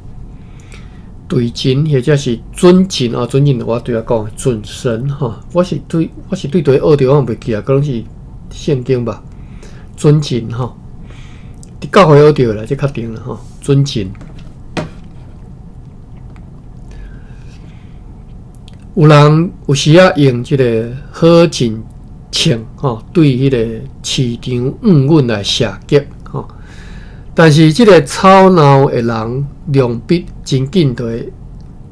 墜繩或者是準繩哦，準繩我拄仔講準繩吼。我是對佗學著，我袂記啊，可能是聖經吧。準繩吼，佇教會學著啦，這確定啦吼。準繩。有人有時仔用這个火箭槍吼，對彼個市場向阮來射擊吼，但是這个吵鬧的人量必真緊就會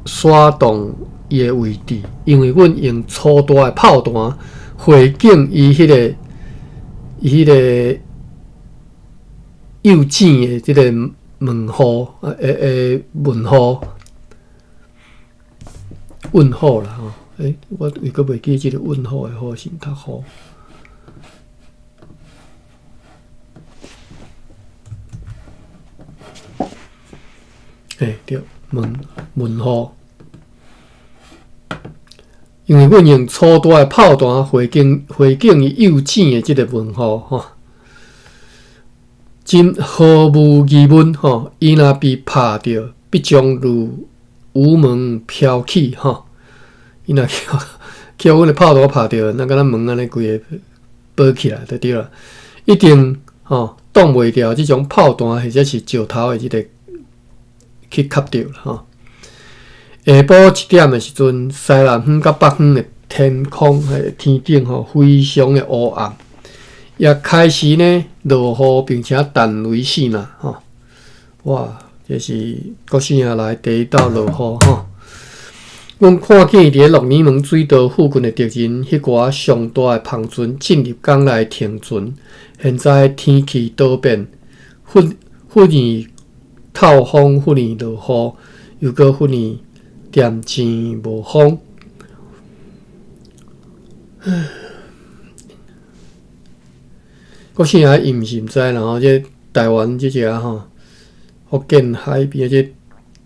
徙動伊的位置，因為阮用粗大的炮彈回敬伊彼个伊彼个幼稚的這个問號，欸問號。問號啦吼，欸，我又閣袂記這个問號的號是讀號。欸，對，問問號。因為阮用粗大的炮彈回敬回敬伊幼稚的這个問號吼，真毫無疑問吼，伊若被拍著，必將如烏門飄起吼，伊若去去予阮的炮彈拍著，那敢若門按呢規个飛起來就對啦，一定吼擋袂牢這種炮彈或者是石頭的這个去磕著吼。下晡一點的時陣，西南方佮北方的天空、天頂吼非常的烏暗，也開始呢落雨，並且彈雷四啦吼，哇！這是國姓爺來第一道落雨吼。阮看見佇咧鹿耳門水道附近的敵人，彼寡上大的帆船進入港內停船。現在天氣多變，忽忽然透風，忽然落雨，又閣忽然恬靜無風。國姓爺伊毋是毋知啦吼，這台灣這隻吼。福建海邊這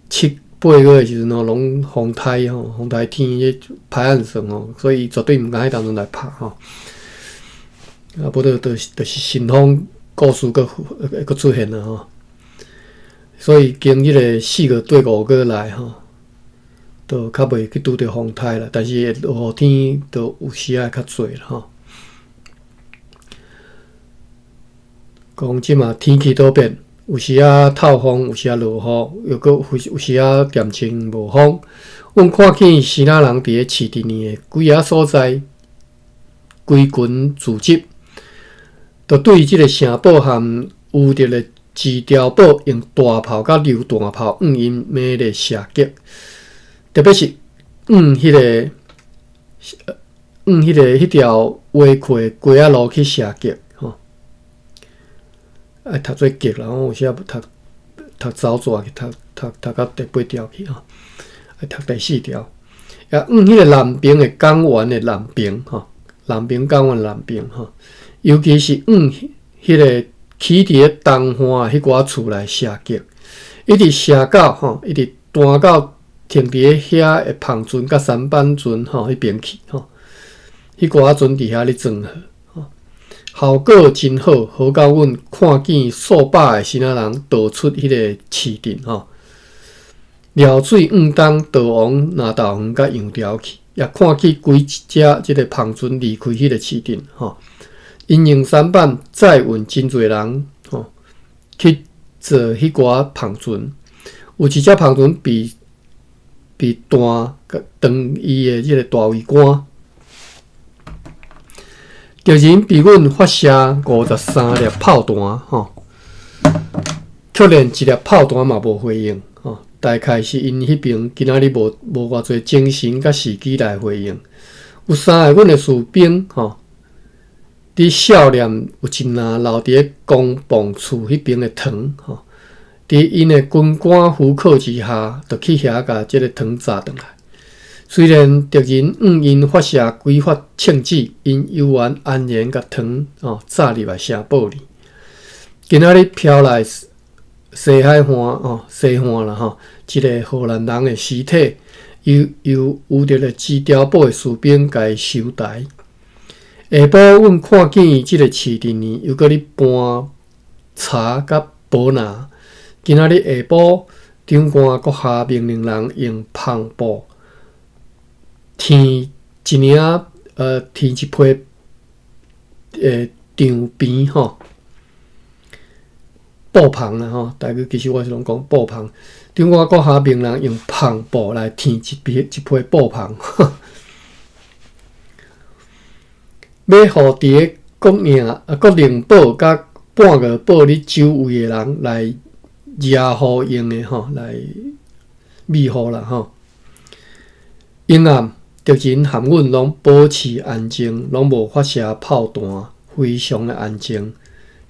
七八月的時陣吼，攏風颱吼，風颱天這海岸線吼，所以絕對毋敢彼當陣來拍吼。啊，無就就是神風故事閣閣出現啦吼。所以經這个4月綴5月來吼，就較袂去拄著風颱啦。但是落雨天就有時仔會較濟啦吼。講這馬天氣多變。有時仔透風，有時仔落雨，又閣有有時仔恬靜無風。阮看見希臘人佇咧市鎮的幾仔所在，規群聚集，就對這个城堡和烏德的痔碉堡用大炮佮榴彈炮向𪜶猛烈射擊，特別是向彼个向彼个彼條圍闊的街仔路去射擊。愛讀做激啦，我有時讀讀走紙去讀讀讀到第八條去吼，愛讀第四條。也向彼个南爿的港灣的南爿吼，南爿港灣南爿吼，尤其是向彼个起佇咧東岸彼寡厝來射擊，一直射到吼，一直彈到停佇咧遐的帆船佮舢板船吼彼邊去吼，彼寡船佇遐咧裝貨。效果真好，好到阮看見數百个希臘人逃出彼个市鎮吼，尿水向東逃往南投園佮楊寮去，也看見幾隻這个帆船離開彼个市鎮吼。𪜶用舢板載運真濟人吼去坐彼寡帆船，有一隻帆船被被彈斷伊的這个大桅杆。敵人被阮發射53粒炮彈，吼，卻連一粒炮彈嘛無回應，吼，大概是𪜶彼爿今仔日無無偌濟精神佮時機來回應。有三個阮的士兵，吼，佇少年有一領留佇咧公磅厝彼爿的糖，吼，佇𪜶的軍官許可之下，就去遐共這个糖炸轉來。雖然敵人向𪜶發射幾發銃子，𪜶猶原安然共糖哦炸入來城堡裡。今仔日飄來西海岸哦，西岸啦吼，一个荷蘭人的屍體，由由烏德的基碉堡的士兵共收台。下晡，阮看見這个市鎮呢，猶閣咧搬柴佮簿籃。今仔日下晡，長官閣下命令人用帆布添一領，添一批帳棚吼，布棚啦吼。台語其實我是攏講布棚。長官閣下命人用帆布來添一批布棚。欲予佇个國領啊國寧堡佮半月堡咧周圍的人來遮雨用的吼，來避雨啦吼。昏暗，敵人和阮攏保持安靜，攏無發射炮彈，非常的安靜。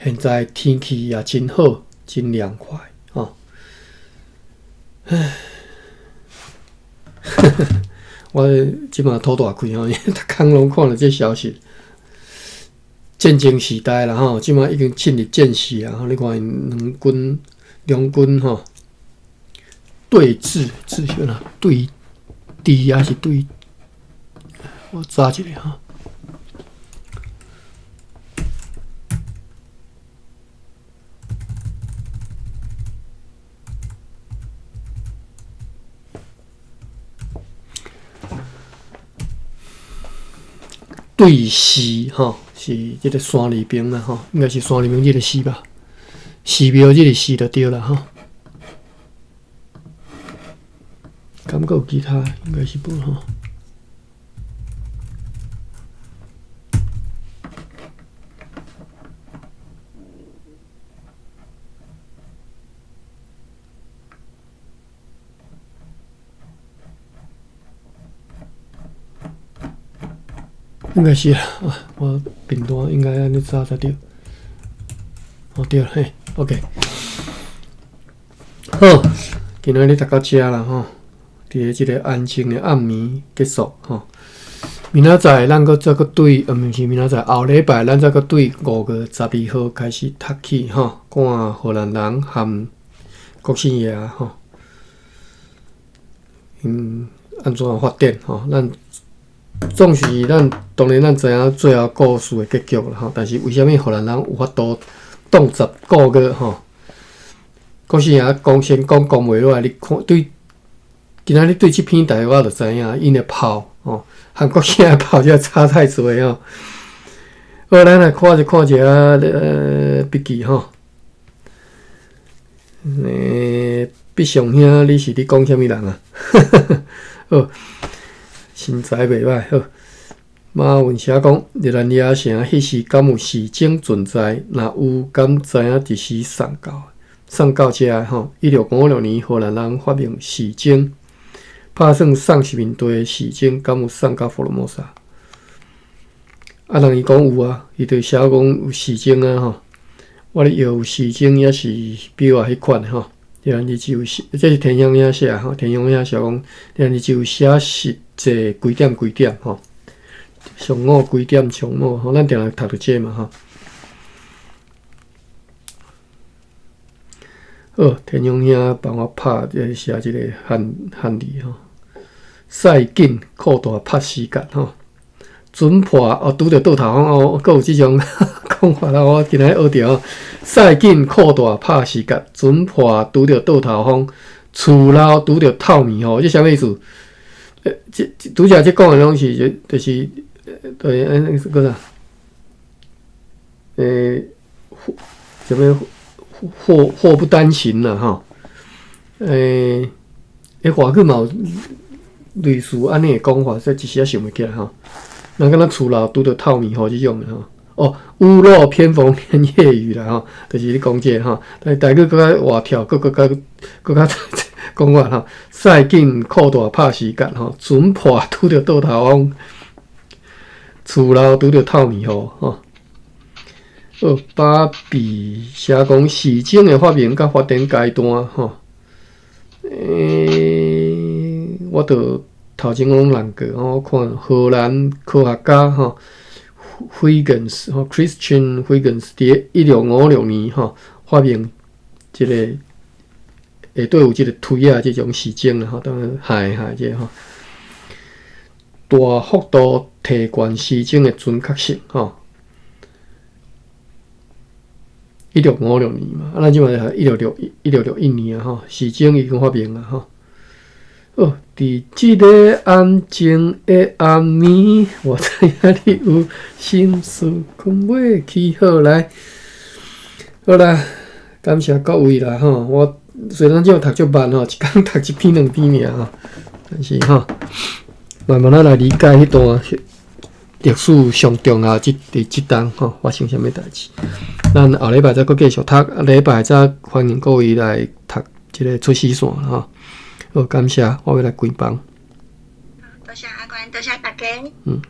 現在天氣也真好，真涼快吼。唉，我這馬吐大氣吼，逐工攏看著這消息。戰爭時代啦吼，這馬已經進入戰時啊！你看𪜶兩軍兩軍吼對峙，峙是按怎？對峙還是對？我查一下吼。對視吼，是這个山字邊啦吼，應該是山字邊這个視吧？寺廟這个寺就對啦吼。敢閣有其他？應該是無吼。應該是啊，我頻段應該按呢查才對。哦對，嘿，OK。好，今仔日讀到遮啦吼，佇个這个安靜的暗暝結束吼。明仔載咱閣再閣對，毋是明仔載，後禮拜咱再閣對5月12號開始讀起吼，看荷蘭人和國姓爺吼，𪜶按怎發展吼，咱。總是咱當然咱知影最後故事的結局啦吼，但是為啥物荷蘭人有法度擋10個月吼？國姓爺講先講講袂落來，你看對今仔日對這篇台我就知影，𪜶的炮吼，和國姓爺炮這差太濟吼。好，咱來看一看一下筆記吼。畢尚兄，你是咧講啥物人啊？好。身材袂歹，好。馬雲寫講，熱那亞城彼時敢有時鐘存在？若有，敢知影佇時送到？送到遮吼，1656年，荷蘭人發明時鐘，拍算送殖民地的時鐘，敢有送到福爾摩沙？啊，人伊講有啊，伊就寫講有時鐘啊吼。我咧有時鐘，抑是錶仔彼款的吼。熱那只有寫，這是田鄉兄寫吼，田鄉兄寫講，熱那只有寫實際幾點幾點吼，上午幾點上午吼，咱定定讀著這嘛吼。好，田鄉兄幫我拍這個寫這个漢漢字吼，賽緊擴大拍時間吼，船破哦，拄著倒頭風哦，閣有這種講法啦，我今仔日學著賽緊擴大拍時間，船破拄著倒頭風，厝漏拄著透暝雨，這啥物意思？這拄才這講的攏是就就是對，按閣啥？啥物禍禍不單行啦吼。華語嘛有類似按呢的講法，這一時仔想袂起來吼。人敢若厝漏拄著透暝雨這種的吼。哦，屋漏偏逢連夜雨啦吼，就是咧講這個吼。但台語閣較活跳，閣閣較閣較講法吼。賽緊擴大拍時間吼，船破拄著倒頭風，厝漏拄著透暝雨吼。好，芭比寫講時鐘的發明佮發展階段吼。我著頭前攏難過吼，我看荷蘭科學家吼，huygens 吼，Christian Huygens 佇1656年吼發明這个下底有這个推仔這種時鐘啦吼，當然害害這个吼，大幅度提懸時鐘的準確性吼。1656年嘛，啊，咱這擺1661年啊吼，時鐘已經發明啊吼。哦，佇這个安靜的暗暝，我知影你有心事，睏袂去。好來，好啦，感謝各位啦吼。我雖然這讀足慢吼，一工讀一篇兩篇爾吼，但是吼，慢慢仔來理解彼段歷史上重要，這佇這冬吼發生啥物代誌。咱後禮拜再閣繼續讀，禮拜再歡迎各位來讀這个出死線吼。好，感謝，我欲來關房。多謝阿關，多謝大家。嗯。